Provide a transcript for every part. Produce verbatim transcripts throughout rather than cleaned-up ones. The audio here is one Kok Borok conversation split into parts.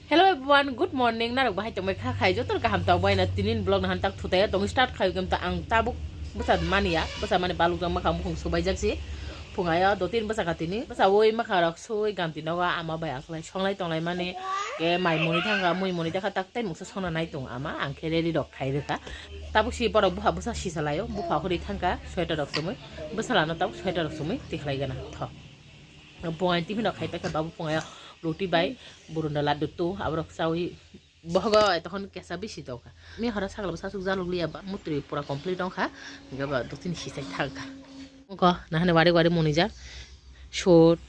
Hello everyone, good morning. Narok bahai tongbai kha khai joto kaham tong bai na tinin vlog na han tak thutai tong start khai gam ta ang tabuk bwsa mania, bwsa mani baluk jang makha mukhung subai jak si. Phungayo do tin bwsa kha tini. Bwsa oi makha rok sui gam tinogo ama bai aklai songlai tonglai mani ke mai muni thangka mui muni thangka tak tai muksa sona nai tong ama ang khe ready rok khai rwkha. Tabuk si borok bupha bwsa sisa laio, bupha khuri thangka sweater rok chumui, bwsa lano tabuk sweater rok chumui tikhlai gana tho. Bongani tiffin rok khai paikha babu pongayo roti bai burunda laddu tu aborok chawi bohogo tokhon kesa bisi tongkha. Mi hora sagla bwsa suk jaluk liya ba mutri pura complete wngkha. Hinkhe ba dotini sisai thangkha. Wngkha nahani wari wari munijak. Sut,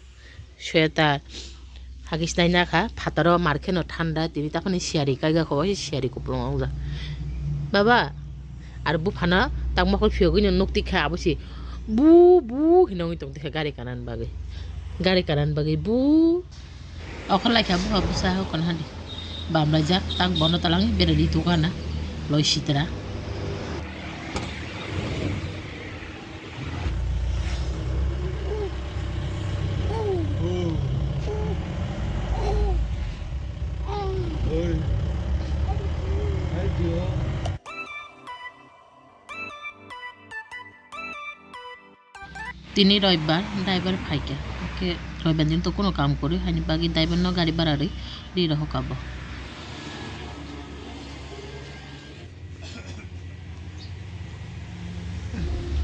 sweater, hagis nai nakha, phataro mar kheno thanda, tini taphani siyari kaiga kho, siyari kupulung wngjak. Baba, ar buphano tak mokol phiyogwino nuk tikha, abo si bu, bu hinwi tong tikha gari kanan bagwi. Gari kanan bagwi bu. Okol laikha bupha bwsa hokon hadi. Bamlaijak, tak bono talang beradi tukana, loi sitra. Tini roibar, driver phaikha. Oke, roibar din to kuno kam kwrwi, haini bagwi driver no gari bara rwi, ri rohor kha bo.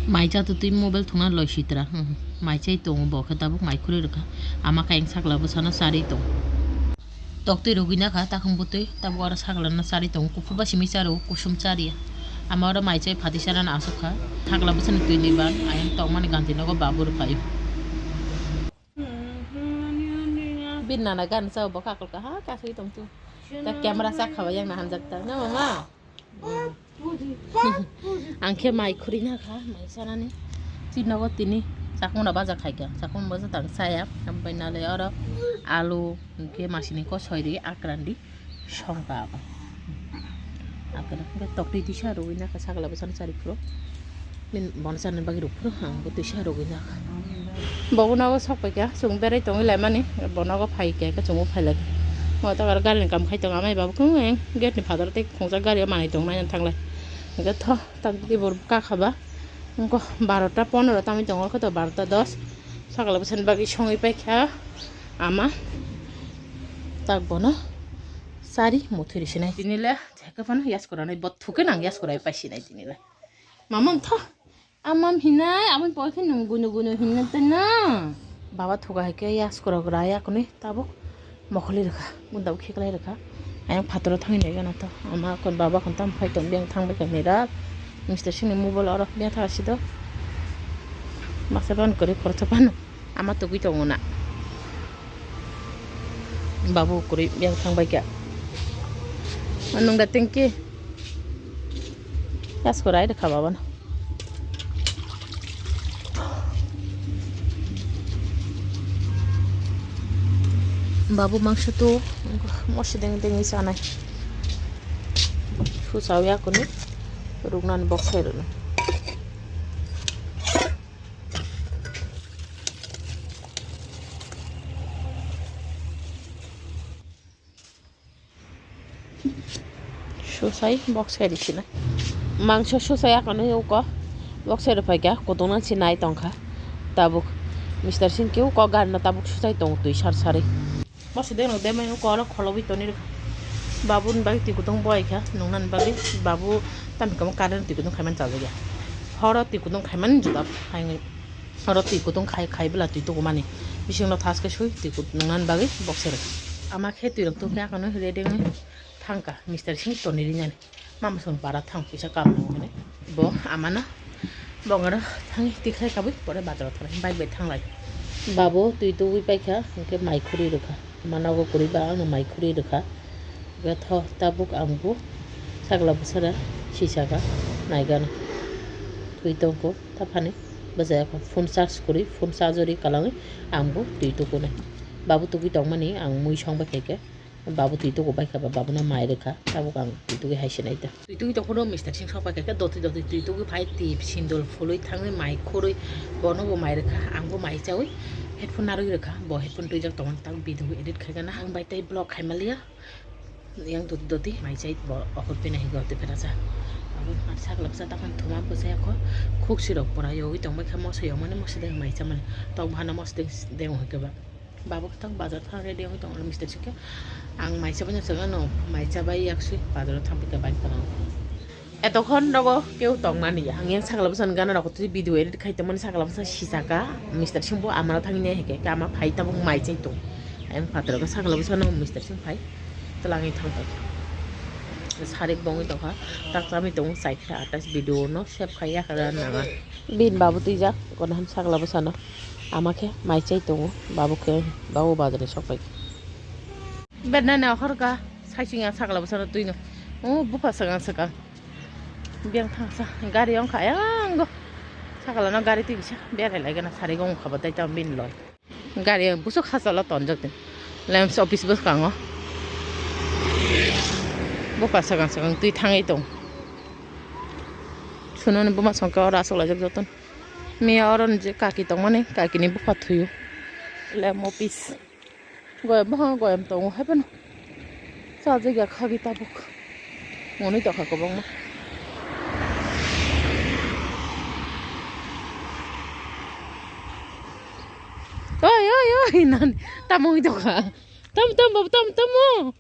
Mai cha tutwi mobile thwngna loi sitra. Hmm, mai chai tongo bo khe tabuk mai khurui rwkha. Ama kayeng sakla bwsano charwi tongo. Toktwi rwgwi nakha takhum bwtwi tabuk aro sakla no charwi tongo. Kuphur ba simi charo kuchum chariya. Ama oro mai chai phatwi chanani aswk kha. Sakla bwsani twi ni ban ayang tongmani ganti nogo babur phaio. Bini nana gan chao bo kakolka ha kasui tongtu. Ta camera sak khabai yang na hamjak ta. Na mama? Ang khe mai khuri na kha, mai sanani. Tinogo tini chakmuna baja khaikha. Chakmuna baja tang saya. Ambai nale oro alu, hwnkhe masini kosoi ri akrandi songkha abo. Akrandi toktwi tisa rwi na kha sakla bwsano chari phuru. Min bono chana bagwi rw phuru ang bo tisa rwi na kha. Bobo nogo sok paikha, chwng berai tongwi laimani, bonogo phaikha, chwngbo phailaikha. Mo ta aro garini kam khai tongo, amai babu kung gate ni phataro tei khongjak gari o manwi tong nai thanglai. Hwnkhe tho. Tak tibur kakha ba. Wngkha barota pondro tamwi tongo, khe to barota dos. Sakla bwsani bagwi songwi paikha ama. Tak bono sari muthuri sinai. Tini le jekhe phano yas koranai, bo thuke nang yas korai pai sinai tini le. Mamang tho. Amam hinai, amai poi khe nung gunu gunu hinna tena. Baba thuka hai khe yas korok raya kuni tabuk. Mokholi rwkha, bunda bo khiklai rwkha. Ayang phataro thangwi naigana to. Ama kon baba kon tam phai tong, biyang thangbai kha nira. Mister Singni mobile oro biyang thang sido. Masa ban kwrwi khoroksa phano. Ama tugui tongo na. Babu kwrwi biyang thangbai kha. Nung da tengki. Yas korai rwkha baba no. Babu mangso tu mosi deng deng sanai. Su sawi akuni ruknani boksai rwno. Susai boksai rwsina. Mangso susai akono uko boksai rwphaikha, kotongna se nai tongkha. Tabuk Mister Singh khe uko garina tabuk susai tongo twi sar sarwi. Bosi de no de mai uko oro kholobwi toni rwkha. Babuni bagwi twi kutung boyaikha, nungnani bagwi babu tamni kamo current twi kutung khaimani chajakya. Horo twi kutung khaimani juda phainwi. Oro twi kutung khai, khai bwla twi tukumani. Bisingno thaske sui twi kut-, nungnani bagwi boksai rwkha. Ama khe twirok tubukhe akono ready wngwi thangkha Mister Singh toni rinani. Mama song bara thang kisa kam nango hwnwi. Bo amano bongaro thangwi tikhlai kabui pore bazaro thanglai, bike bai thanglai. Babo twi tugui paikha, hwnkhe mai khurui rwkha. Manogo kwrwi ba ano mai khurui rwkha. Hwnkhe tho tabuk ang bo sakla bwsara sisaka naigana. Twi tongkho taphani bwsaya kho phone charge kwrwi, phone charge o ri kwlangwi ang bo twi tukunai. Babu tugui tongmani ang mui song bai khaikhe. Babu twi tuku bai kha ba, babuno mai rwkha, tabuk ang twi tugui hai se nai ta. Twi tugui tongphuru Mister Singh sok pai kha khe doti doti twi tugui phai tip sindol phului thangwi mai khurui bono bo mai rwkha, ang bo mai chaui Headphone narwk rwkha, bo headphone twijak tongmani tak video edit khaigana. Ang bai tei vlog khaimaliya. Yang doti doti mai chai bo okhor pina higo te phera sa. Abo sakla bwsa tapan thuma bwsa yakho. Khuk sirok pora yogwi tongbai kha moso yomani moso deng mai chamani. Tok bhana moso deng deng hoi khe ba. Babu tak bazar thang ready wngwi tong mister sikhe. Ang mai chabani saka no mai chabai yaksui bazar thang pika bai kono. Etokhon nogo keu tongmani ya. Ang yang sakla bwsani gana rok twi video edit khai tongmani sakla bwsa sisaka. Mister Singbo amaro thangni hai khe ama phai tabuk mai chai tong. Ang phataro khe sakla bwsano mister Sing phai. Twlangwi thang phai. Sarik bongwi tongkha. Tak chamwi tongo chaikhe atas video no save khai yakha nanga. Bin babu twijak kono ham sakla bwsano. Ama khe mai chai tongo. Babu khe babu bazar ni sok phai. Bernani okhorka saising ang sakla bwsano twino. O bupha swkang swkang. Biyang thangsa gari wngkha ayang go. Sakala no gari twi bisa berai lai gana sari go wngkha bo tai tamo bini loi. Gari ang busuk hachalo tonjak de. Lamps office bwskango. Bupha swkang swkang twi thangwi tong. Sunoni buma songke oro aswk laijak joton. Miya oro ni je kaki tongmani kaki ni bupha thuyo. Lamp office. Goyam bwkhano goyam tongo hai phano. Chajak ya khagwi tabuk. Monwi tokha kwbangma. Oi, oi, oi, nani. Tamo wngwi tokha. Tam, tam, babu, tam, tamo.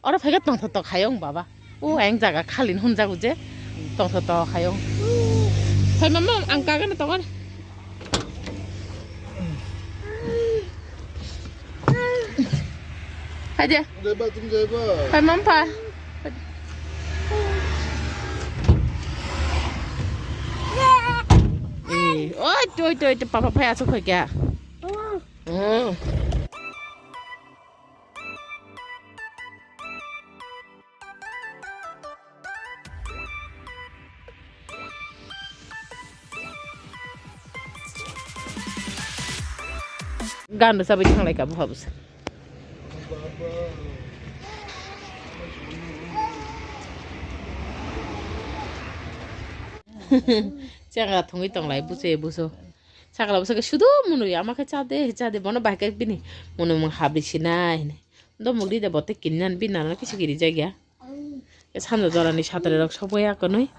Oro phaikhe tongthok tok hayung baba. O ayang jaga khalin hunjago je. Tongthok tok hayung. Phai mama ang kagana tongan. Haide. Jaiba, tum jaiba. Phai mam phai. Eh, oi, toi, toi, toi, papa phai asuk phai kya. Hmm. Gan rwchabwi thanglaikha bupha bwsa. Chengra thungwi tonglai buso buso. Sakla bwsa khe sudo munwi ama khe chade chade bono bai khe bini munwi mung habri sinai hini. Domuk di de bote kinnan binano kisi kiri jagya. Sanja jorani satri rok sokbai ya kwnwi.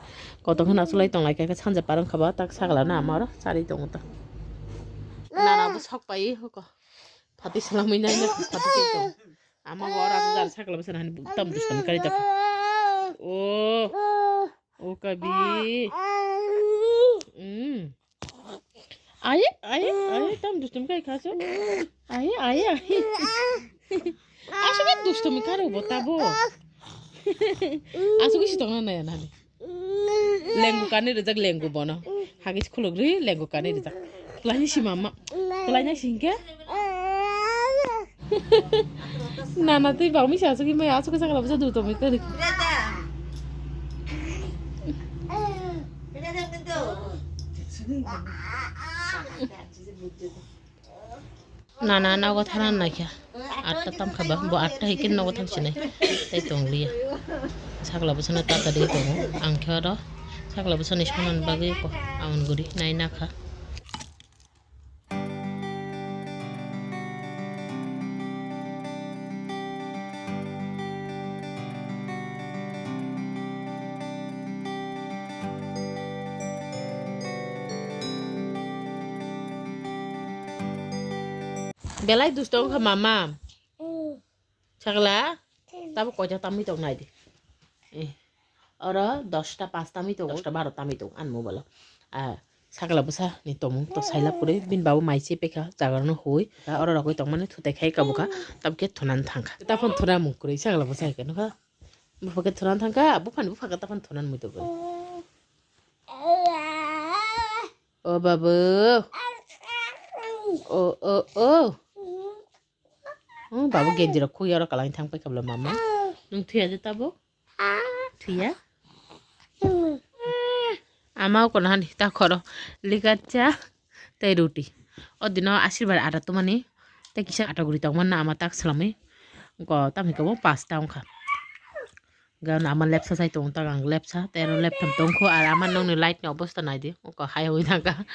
Koto kheno asulai tonglai kha sanja parang khaba tak sakla na amaro chari tongo ta. Nana bo sok pai hoko. Phati salamwi nai na phati twi tong. Ama bo ora jar sakla bwsa hani tam dustam kari ta. O. O kabi. Mm. Aye, aye, aye, tam dustum kai khaso. Aye, aye, aye. Aswk dustumi karo bo tabo. Aswk si tongna naya nani. Lengu kani rijak lengu bono. Hagis khuluk ri lengu kani rijak. Tulai si mama. Tulai singke. Nana twi bangmi sa aswk mai aswk sakla bwsa dustumi kari. Nana nogo thana naikha. Atta tamkha ba, bo atta hikin nogo thangsinai. Tai tongliya. Sakla bwsano tata de tongo. Ang khe oro sakla bwsani sonan bagwi ko aun guri nai nakha. Belai dusto wngkha mama. Sakla, tabo koita tamwi tong nai di. Eh, oro dosta pas tamwi tong, dosta baro tamwi tong, an mobile o. Ah, sakla bwsa ni tomung to sailap kwrwi, bini babu mai se pekha, jaga no hui. Oro rokoi tongmani thutai khai kabuka, tabukhe thunan thangkha. Taphon thuna mung kwrwi sakla bwsa hai khe nukha. Bupha khe thunan thangkha, buphani bupha khe taphon thunan mui tongkha. O babu. O, o, o. Hmm, babu genji rok khuk oro kalangni thang paikha bwla mama. Nwng thuya je tabuk? Thuya? Ama kono hani ta khoro. Ligacha tei roti. O dino asirbar ata tumani. Tei kisa ata guri tongmani ama tak salamwi. Go tamni kabo pasta wngkha. Gana ama lepsa sai tongo tak ang lepsa. Tei aro leptham tongkho ar ama nokni light ni obosta naidi. Oko hai hui thangkha.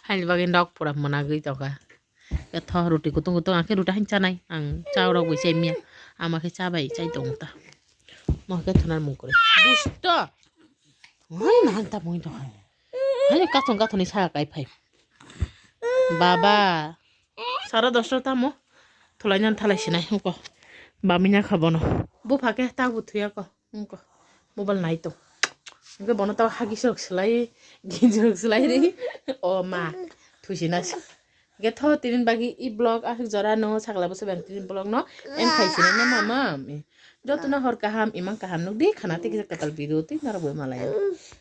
Haini bagwi nok pura mwnagwi tongkha. Tho ruti kutung kutung, ang khe ruti hain chanai, ang cha rok bai chai miya, ama khe cha bai chai tong ta. Mo khe thunar mung kore. Dusto. Hoi na hanta mui to. Hai kathong kathoni sa kai phai. Baba. Sara dosta tamo. Thulai nan thalai sinai hoko. Bami nya kha bono. Bu phake ta bu thuya ko. Hoko. Mobile nai to. Hoko bono ta hagi sok slai, ginjok slai ri. O ma. Thusi na. Hingke tho tinin bagi i vlog aswk jora no sakla bwswk bang tinin vlog no end khai sini no mama. Joto no hor kaham imang kaham nuk di khana tei kisa kwtal video tei norok bai malaya.